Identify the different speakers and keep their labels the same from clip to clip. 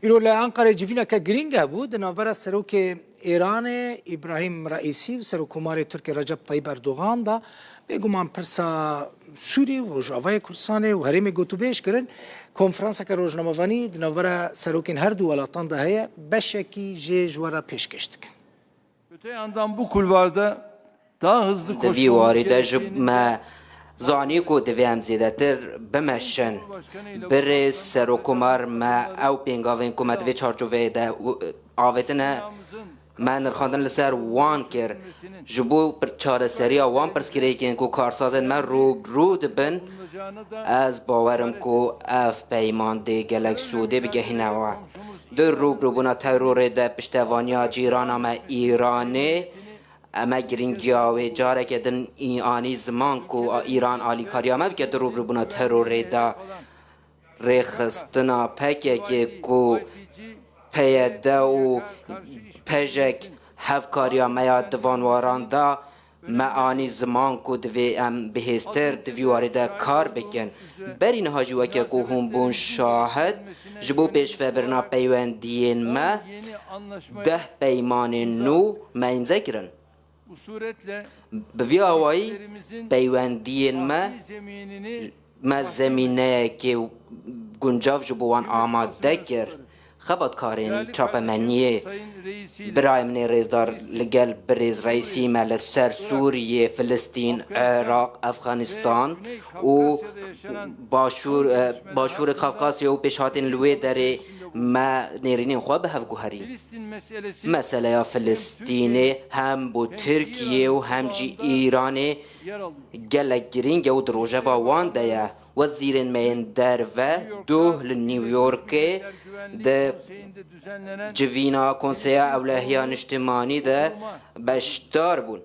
Speaker 1: Îro li Enqerê civîneke girîng hebû di navbera Serokê Îranê Îbrahîm Reîsî û Serokkomarê Tirkiyê Recep Tayyîp Erdogan de bêguman pirsa Sûrî û Rojavayê Kurdistanê û herêmê gotûbêj kirin. Konferanseke rojnamevanî di navbera serokên her du welatan de heye, beşekî jê ji we re pêşkêş dikin.
Speaker 2: Öte yandan bu kulvarda daha hızlı
Speaker 3: Di vî
Speaker 2: koşmamız
Speaker 3: warî de ji
Speaker 2: gerektiğini
Speaker 3: me zanî ku divê em zêdetir bimeşin. Birêz Serokkomar me ew pêngavên ku me di vê çarçoveyê de avêtine me nirxandin li ser wan kir. Ji bo çareseriya wan pirsgirêkên ku karsazên me rû bi rû dibin, ez bawer im ku ev peyman dê gelek sûdê bigehîne we. Di rûbirûbûna terorê de piştevaniya cîrana me Îranê, me girîngiya wê careke din anî ziman ku Îran alîkariya me bike di rûbirûbûna terorê de. Rêxistina pkk ku PYD û PJK hevkariya me ya di van waran de Me anî ziman ku divê em bihêztir di vî warê de kar bikin. Berî niha jî weke ku hûn bûn şahid, ji bo pêşvebirina peywendiyên me deh peymanên nû me îmze kirin. Bi vî awayî peywendiyên me Me zemîneyekê guncav ji bo wan amade kir. Xebatkarên çapemeniyê, birayê min ê rêzdar li gel birêz Reîsî me li ser Sûriyê, Filistîn, Iraq, Efxanistan û Başûr Başûrê Kafkasyê û pêşhatên li wê derê me nêrînên xwe bi hev guherîn. Meseleya Filistînê hem bo Tirkiyê û hem jî Îranê gelek girîng e û di rojeva wan de ye. Wezîrên me yên derve duh li New Yorkê di civîna Konseya Ewlehiya Niştimanî de beşdar bûn.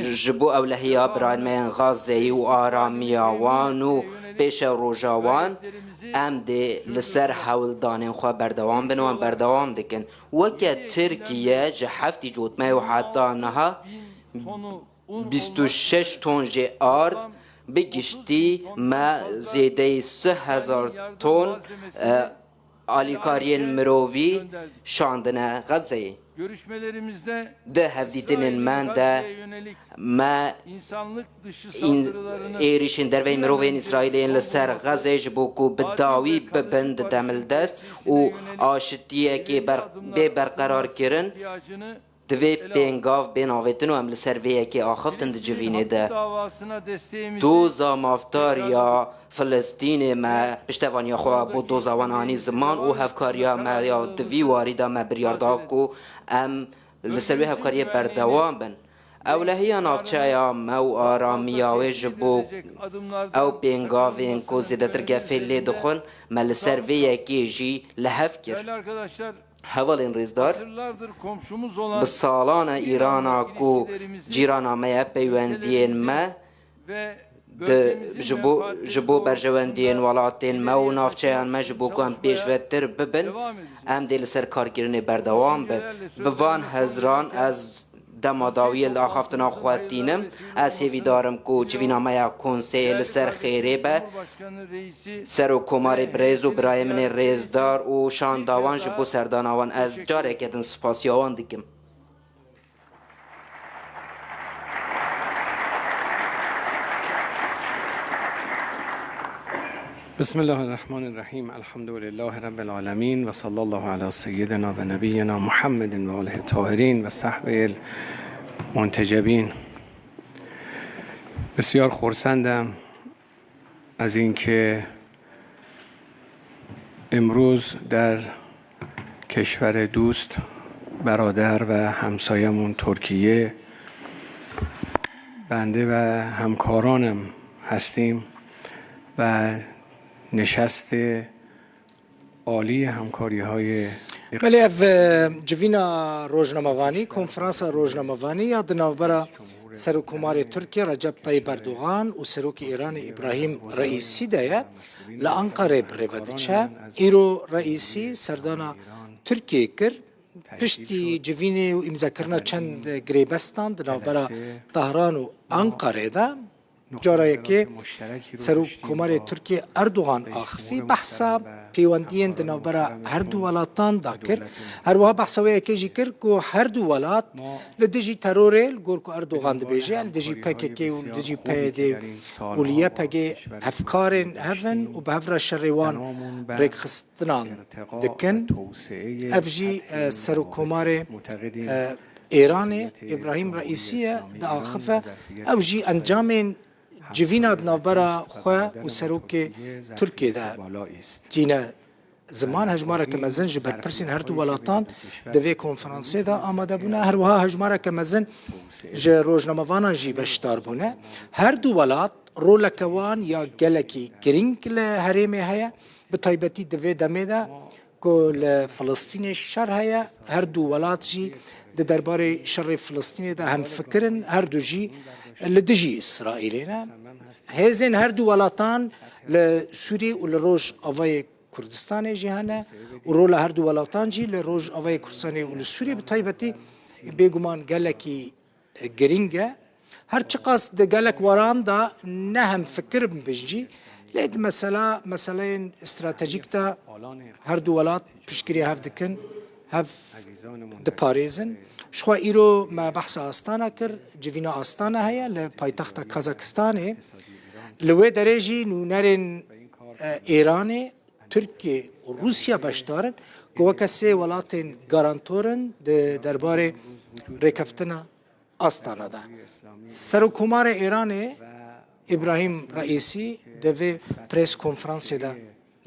Speaker 3: Ji bo ewlehiya birayên me yên Gazeyî û aramiya wan û pêşeroja wan em dê li ser hewldanên xwe berdewam bin û em berdewam dikin. Weke Tirkiye ji heftî cotmehê û heta niha 26 ton jê ard, bi giştî me zêdeyî 3000 ton alîkariyên mirovî şandine Xezzeyê. Di hevdîtinên me de me Êrîşên derveyî mirovên Îsraîlê yên li ser Xezê ji bo ku bi dawî bibin di demildest û aşitiyekê bê berqerarkirin divê pêngav bên avêtin û em li ser vê yekê axiftin di civînê de. Doza mafdar ya Filistînê me piştevaniya xwe bo doza wan anî ziman û hevkariya me ya di vî warî de me biryar da ku em li ser wê hevkariyê berdewam bin. Ewlehiya navçeya me û aramiya wê ji bo ew pêngavên ku zêdetir gefê lê dixwin, me li ser vê yekê jî li hev kir. Hevalên rêzdar, bi salan e Îrana ku cîrana me ye peywendiyên me Di ji bo ji bo berjewendiyên welatên me û navçeyan me ji bo ku em pêşvetir bibin, em dê li ser karkirinê berdewam bin. Bi van hezran ez dema dawiyê li axaftina xwe tînim. Ez hêvîdar im ku civîna me ya konseyê li ser xêrê be. Serokkomarê birêz û birayê min ê rêzdar û şanda wan ji bo serdana wan ez careke din spasiya wan dikim.
Speaker 4: بسم الله الرحمن الرحيم الحمد لله رب العالمين وصلى الله على سيدنا ونبينا محمد وآله الطاهرين وصحبه المنتجبین بسیار خرسندم از اینکه امروز در کشور دوست برادر و همسایمون ترکیه بنده و همکارانم هستیم و نشست عالی همکاری های
Speaker 1: Belê ev civîna rojnamevanî, konferansa rojnamevanî ya di navbera Serokkomarê Tirkiye Recep Tayyip Erdogan û Serokê Îranê Îbrahîm Reîsî de ye li Enqereyê birêve diçe. Îro Reîsî serdana Tirkiyeyê kir. Piştî civînê û îmzekirina çend girêbestan di navbera Tehran û Enqereyê de. Cara yekê Serokkomarê Tirkiyê Erdogan axivî, behsa pêwendiyên di navbera her du welatan de kir. Her wiha behsa wê yekê jî kir ku her du welat li dijî terorê li gor ku Erdogan dibêje li dijî pkk û li dijî PYD û li YPGê hevkarên hev in û bi hev re şerê wan rêkxistinan dikin. Ev jî Serokkomarê Êranê Îbrahîm Reîsî ye diaxife, ew jî encamên civîna di navbera xwe û serokê Tirkiyê de tîne ziman. Hejmareke mezin ji berpirsên her du welatan di vê konferansê de amade bûne. Her wiha hejmareke mezin ji rojnamevanan jî beşdar bûne. Her du welat roleke wan ya gelekî girîng li herêmê heye, bi taybetî di vê demê de Ku li Filistînê şer heye, her du welat jî di derbarê şerê Filistînê de hemfikir in, her du jî li dijî Îsraîlê ne. Hêzên her du welatan li Sûriyê û li Rojavayê Kurdistanê jî hene û rola her du welatan jî li Rojavayê Kurdistanê û li Sûriyê bi taybetî bêguman gelekî Girîng e. Her çiqas di gelek waran de ne hemfikir bin jî lê di mesela meseleyên stratejîk de her du welat piştgirî hev dikin, hev diparêzin. Ji xwe îro me behsa Astana kir, civîna Astana heye li paytexta Kazakistanê. Li wê derê jî nûnerên Îranê, Tirkiye û Rûsya beşdar in ku weke sê welatên garantor in di derbarê rêkeftina Astana de. Serokkomarê Îranê Îbrahîm Reîsî di vê press konferansê de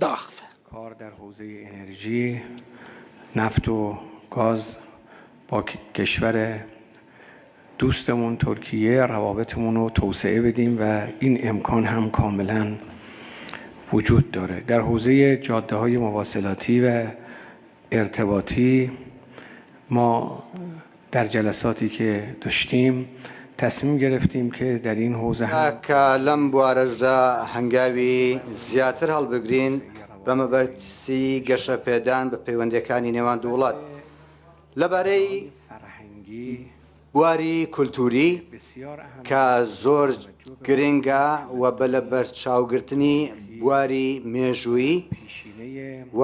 Speaker 1: diaxive.
Speaker 4: Kar der hozeyê enerjî, neft û gaz ba keşwere dûstemûn Tirkiye rewabitemûn û tewsee bidîm ve în îmkan hem kamilen vücud dare. Der hozeyê cadehayê muvaselatî ve îrtibatî ma der celesatî ke duştîm tesmîm giriftîm ke der în hoze hem.
Speaker 5: کە لەم بوارەشدا هەنگاوی زیاتر هەڵبگرین بە مەبەستی گەشەپێدان بە پەیوەندییەکانی نێوان دوو وڵات. لەبارەی بواری کولتووری کە زۆر گرنگە و بە لەبەرچاوگرتنی بواری مێژوویی و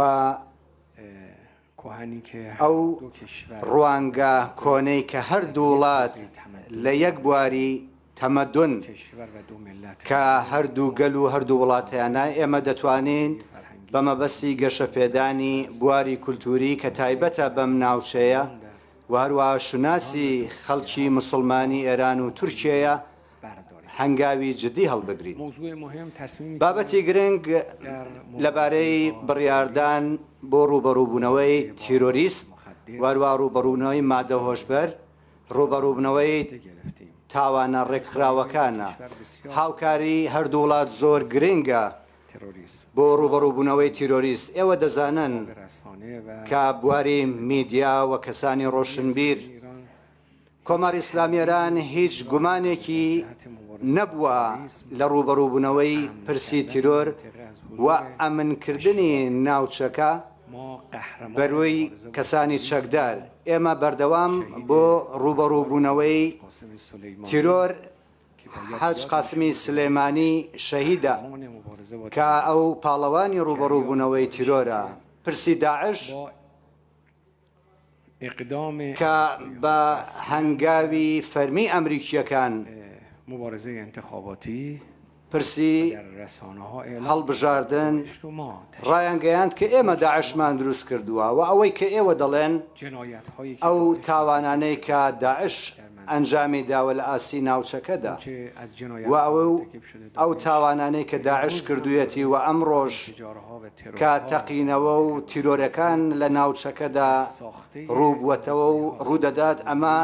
Speaker 5: ئەو ڕوانگە کۆنەی کە هەردوو وڵات لە یەک بواری تەمەدون کە هەردوو گەل و هەردوو وڵات هەیانە، ئێمە دەتوانین بە مەبەستی گەشەپێدانی بواری کولتووری کە تایبەتە بەم ناوچەیە و هەروەها شوناسی خەڵکی موسڵمانی ئێران و تورکیەیە هەنگاوی جدی هەڵبگرین. بابەتی گرنگ لەبارەی بڕیاردان بۆ ڕووبەڕووبوونەوەی تیرۆریست و هەروەها ڕووبەڕوونەوەی مادە هۆشبەر، ڕووبەڕووبنەوەی تاوانە ڕێکخراوەکانە. هاوکاری هەردوو وڵات زۆر گرنگە بۆ ڕووبەڕووبوونەوەی تیرۆریست. ئێوە دەزانن کە بواری میدیا و کەسانی ڕۆشنبیر، کۆماری ئیسلامی ئێران هیچ گومانێکی نەبووە لە ڕووبەڕووبوونەوەی پرسی تیرۆر و ئەمنکردنی ناوچەکە بەرووی کەسانی چەکدار، ئێمە بەردەوام بۆ ڕووبەڕووبوونەوەی تیرۆر حاج قاسمی سلێمانی شەهیدە کە ئەو پاڵەوانی ڕووبەڕووبوونەوەی تیرۆرە، پرسی داعش کە بە هەنگاوی فەرمی ئەمریکییەکان پرسی هەڵبژاردن ڕایانگەیاند کە ئێمە داعشمان دروست کردووە و ئەوەی کە ئێوە دەڵێن ئەو تاوانانەی کە داعش ئەنجامی داوە لە ئاستی ناوچەکەدا و ئەو تاوانانەی کە داعش کردوویەتی و ئەمڕۆش کە تەقینەوە و تیرۆرەکان لە ناوچەکەدا ڕووبووەتەوە و ڕوودەدات ئەمە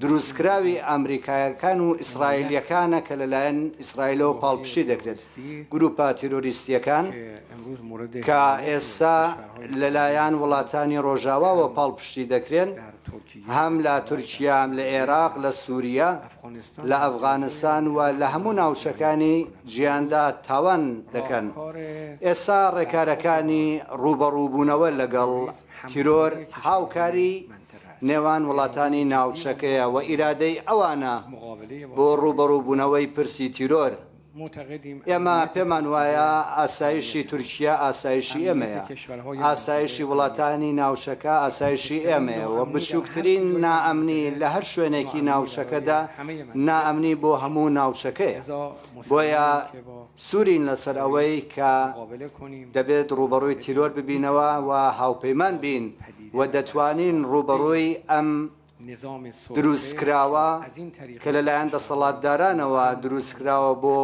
Speaker 5: دروستکراوی ئامریکایەکان و ئیسرائیلیەکانە کە لەلایەن ئیسرائیلەوە پاڵپشتی دەکرێت. گروپە تیرۆریستیەکان کە ئێستا لەلایەن وڵاتانی ڕۆژاواوە پاڵپشتی دەکرێن هەم لە تورکیا، هەم لە ئێراق، لە سوریا، لە ئەفغانستان و لە هەموو ناوچەکانی جیهاندا تاوان دەکەن. ئێستا ڕێکارەکانی ڕووبەڕووبوونەوە لەگەڵ تیرۆر هاوکاری. نێوان وڵاتانی ناوچەکەیە و ئیرادەی ئەوانە بۆ ڕووبەڕووبوونەوەی پرسی تیرۆر. ئێمە پێمان وایە ئاسایشی تورکیا ئاسایشی ئێمەیە، ئاسایشی وڵاتانی ناوچەکە ئاسایشی ئێمەیە و بچووکترین نائەمنی لە هەر شوێنێکی ناوچەکەدا نائەمنی بۆ هەموو ناوچەکەیە. بۆیە سوورین لەسەر ئەوەی کە دەبێت ڕووبەڕووی تیرۆر ببینەوە و هاوپەیمان بین و دەتوانین ڕووبەڕووی ئەم دروستکراوە کە لەلایەن دەسەڵاتدارانەوە دروستکراوە بۆ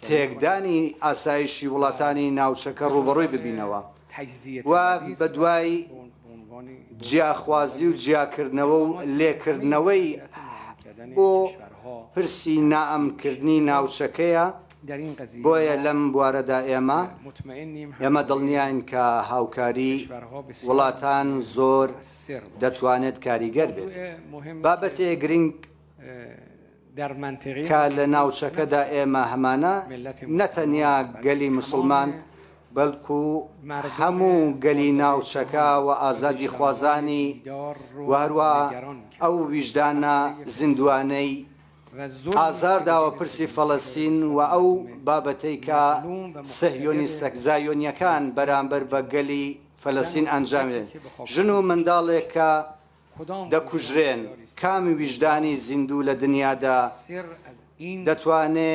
Speaker 5: تێکدانی ئاسایشی وڵاتانی ناوچەکە ڕووبەڕووی ببینەوە و بەدوای جیاخوازی و جیاکردنەوە و لێکردنەوەی بۆ پرسی نائەمنکردنی ناوچەکەیە، بۆیە لەم بوارەدا ئێمە ئێمە دڵنیاین کە هاوکاری وڵاتان زۆر دەتوانێت کاریگەر بێت. بابەتێ گرنگ کە لە ناوچەکەدا ئێمە هەمانە، نە تەنیا گەلی موسڵمان، بەلکو هەموو گەلی ناوچەکە و ئازادیخوازانی و هەروا ئەو ویژدانە زیندووانەی ئازار داوە پرسی فەلەستین و ئەو بابەتەی کە سەهیۆنیستە زایۆنیەکان بەرامبەر بە گەلی فەلەستین ئەنجامی دەن ژن و منداڵێک کە دەکوژرێن کام ویژدانی زیندوو لە دنیادا دەتوانێ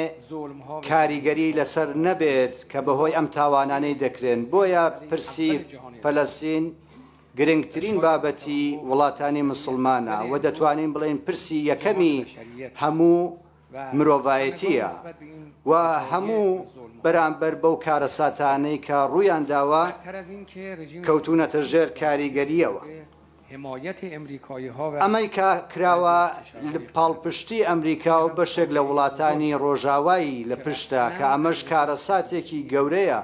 Speaker 5: کاریگەری لەسەر نەبێت کە بەهۆی ئەم تاوانانەی دەکرێن بۆیە پرسی فەلەستین گرنگترین بابەتی وڵاتانی مسوڵمانە و دەتوانین بڵێین پرسی یەکەمی هەموو مرۆڤایەتییە و هەموو بەرامبەر بەو کارەساتانەی کە ڕوویان داوە کەوتوونەتە ژێر کاریگەرییەوە. ئەمەی کە کراوە پاڵپشتی ئەمریکا و بەشێک لە وڵاتانی ڕۆژاوایی لە پشتە کە ئەمەش کارەساتێکی گەورەیە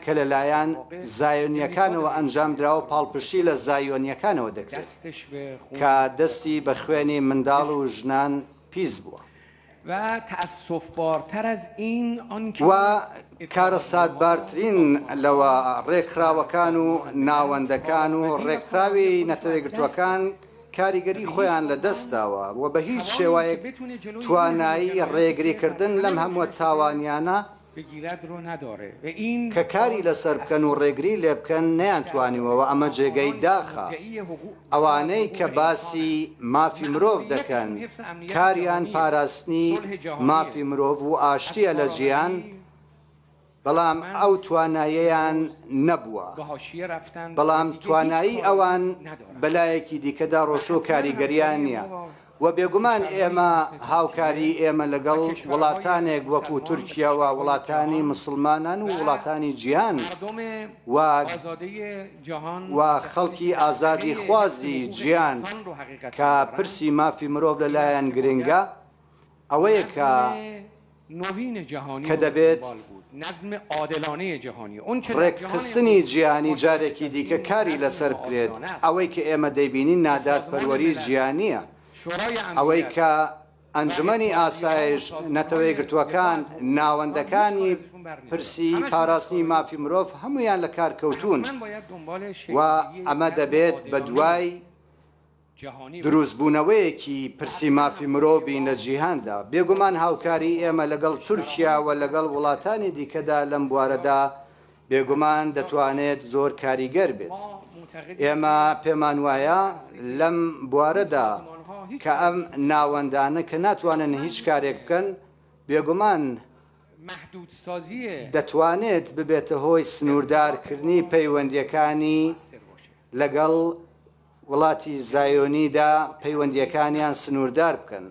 Speaker 5: کە لەلایەن زایۆنییەکانەوە ئەنجامدراوە پاڵپشتی لە زایۆنییەکانەوە دەکرێت کە دەستی بە خوێنی منداڵ و ژنان پیس بووە. و کارەساتبارترین لەوە ڕێکخراوەکان و ناوەندەکان و ڕێکخراوی نەتەوەیەکگرتووەکان کاریگەری خۆیان لە دەست داوە و بە هیچ شێوایەک توانایی ڕێگریکردن لەم هەمووە تاوانیانە کە کاری لەسەر بکەن و ڕێگری لێبکەن نەیانتوانیوە و ئەمە جێگەی داخە. ئەوانەی کە باسی مافی مرۆڤ دەکەن کاریان پاراستنی مافی مرۆڤ و ئاشتیە لە جیهان، بەڵام ئەو توانایەیان نەبووە، بەڵام توانایی ئەوان بەلایەکی دیکەدا ڕۆشتوە کاریگەریان نیە و بێگومان ئێمە هاوکاری ئێمە لەگەڵ وڵاتانێک وەکو تورکیا و وڵاتانی مسوڵمانان و وڵاتانی جیهان و و خەڵکی ئازادیخوازی جیهان کە پرسی مافی مرۆڤ لەلایان گرنگە ئەوەیە کە کە دەبێت ڕێکخستنی جیهانی جارێکی دیکە کاری لەسەر بکرێت، ئەوەی کە ئێمە دەیبینین نادادپەروەری جیهانییە، ئەوەی کە ئەنجومەنی ئاسایش، نەتەوەیەکگرتووەکان، ناوەندەکانی پرسی پاراستنی مافی مرۆڤ هەموویان لە کار کەوتوون و ئەمە دەبێت بەدوای دروستبوونەوەیەکی پرسی مافی مرۆڤ بین لە جیهاندا. بێگومان هاوکاری ئێمە لەگەڵ تورکیا و لەگەڵ وڵاتانی دیکەدا لەم بوارەدا بێگومان دەتوانێت زۆر کاریگەر بێت. ئێمە پێمان وایە لەم بوارەدا کە ئەم ناوەندانە کە ناتوانن هیچ کارێک بکەن، بێگومان دەتوانێت ببێتە هۆی سنووردارکردنی پەیوەندییەکانی لەگەڵ وڵاتی زایۆنیدا پەیوەندییەکانیان سنووردار بکەن.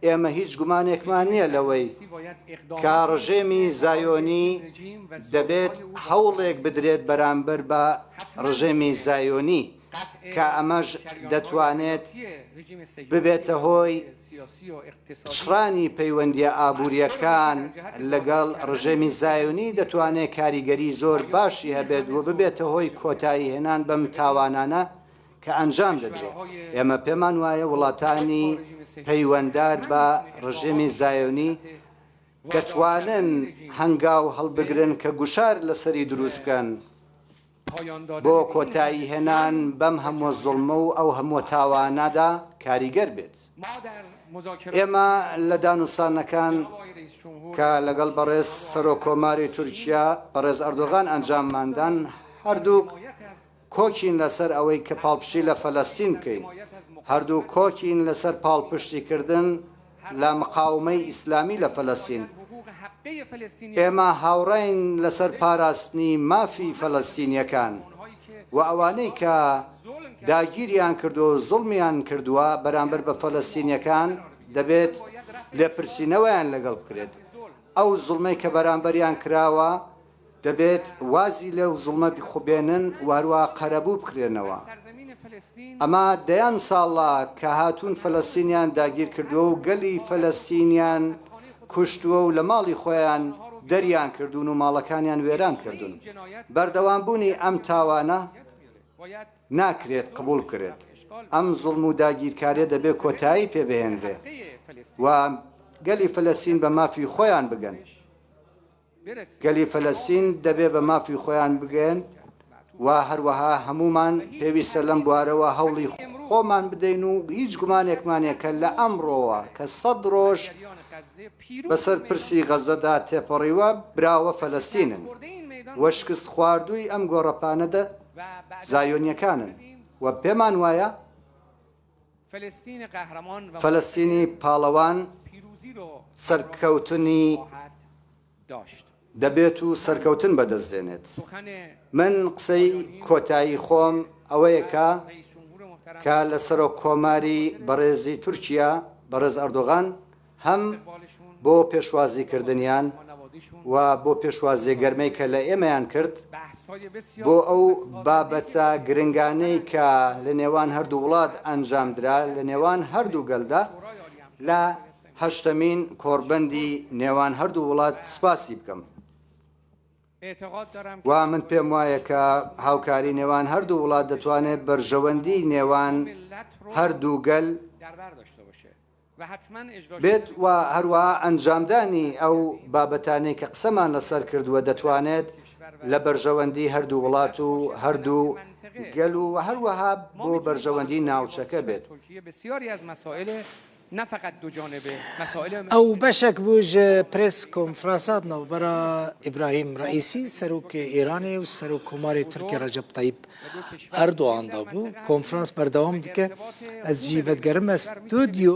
Speaker 5: ئێمە هیچ گومانێکمان نییە لەوەی کە ڕژێمی زایۆنی دەبێت هەوڵێک بدرێت بەرامبەر بە ڕژێمی زایۆنی کە ئەمەش دەتوانێت ببێتە هۆی پچڕانی پەیوەندییە ئابوورییەکان لەگەڵ ڕژێمی زایۆنی دەتوانێت کاریگەری زۆر باشی هەبێت و ببێتە هۆی کۆتاییهێنان بەم تاوانانە کە ئەنجام دەدرێت. ئێمە پێمان وایە وڵاتانی پەیوەندار بە ڕژێمی زایۆنی دەتوانن هەنگاو هەڵبگرن کە گوشار لەسەری دروست بکەن. بۆ کۆتایی هێنان بەم هەمووە زوڵمە و ئەو هەمووە تاوانەدا کاریگەر بێت. ئێمە لە دانوستانەکان کە لەگەڵ بەڕێز سەرۆک کۆماری تورکیا بەڕێز ئەردۆغان ئەنجامماندان هەردووک کۆکین لەسەر ئەوەی کە پاڵپشتی لە فەلەستین بکەین، هەردوو کۆکین لەسەر پاڵپشتیکردن لە مقاومەی ئیسلامی لە فەلەستین. ئێمە هاوڕاین لەسەر پاراستنی مافی فەلەستینییەکان و ئەوانەی کە داگیریان کردووە و زوڵمیان کردووە بەرامبەر بە فەلەستینییەکان دەبێت لێپرسینەوەیان لەگەڵ بکرێت. ئەو زوڵمەی کە بەرامبەریان کراوە دەبێت وازی لەو زوڵمە بێنن و هەروەها قەرەبوو بکرێنەوە. ئەمە دەیان ساڵە کە هاتوون فەلەستینیان داگیرکردووە و گەلی فەلەستینیان کوشتووە و لە ماڵی خۆیان دەریان کردوون و ماڵەکانیان وێران کردوون. بەردەوامبوونی ئەم تاوانە ناکرێت قبوڵ بکرێت. ئەم زوڵم و داگیرکاریە دەبێت کۆتایی پێبهێنرێ و گەلی فەلەستین بە مافی خۆیان بگەن. گەلی فەلەستین دەبێ بە مافی خۆیان بگەن و هەروەها هەموومان پێویستە لەم بوارەوە هەوڵی خۆمان بدەین و هیچ گومانێکمان نیە کە لە ئەمڕۆوە کە سەد ڕۆژ بەسەر پرسی غەززەدا تێپەڕیوە براوە فەلەستینن و شکستخواردووی ئەم گۆڕەپانە زایۆنیەکانن و پێمان وایە فەلەستینی پاڵەوان سەرکەوتنی دەبێت و سەرکەوتن بەدەست دێنێت. من قسەی کۆتایی خۆم ئەوەیە کە کە لە سەرۆک کۆماری بەڕێزی تورکیا بەڕێز ئەردۆغان هەم بۆ پێشوازیکردنیان و بۆ پێشوازیە گەرمەی کە لە ئێمەیان کرد، بۆ ئەو بابەتە گرنگانەی کە لە نێوان هەردوو وڵات ئەنجامدرا لە نێوان هەردوو گەلدا لە هەشتەمین کۆڕبەندی نێوان هەردوو وڵات سوپاسی بکەم. و من پێم وایە کە هاوکاری نێوان هەردوو وڵات دەتوانێت بەرژەوەندی نێوان هەردوو گەل بێت و هەروەها ئەنجامدانی ئەو بابەتانەی کە قسەمان لەسەر کردووە دەتوانێت لە بەرژەوەندی هەردوو وڵات و هەردوو گەل و هەروەها بۆ بەرژەوەندی ناوچەکە بێت.
Speaker 1: ئەو بەشێک بوو ژ پرێس کۆنفرانسا ناوبەرا ئیبراهیم ڕەئیسی سەرۆک ئێرانێ و سەرۆک کۆمارێ تورکیە ڕەجەب تەیب ئەردۆغان دا بوو. کۆنفرانس بەردەوام دکە. ئەز ژی ڤەدگەرمە ستۆدیۆ.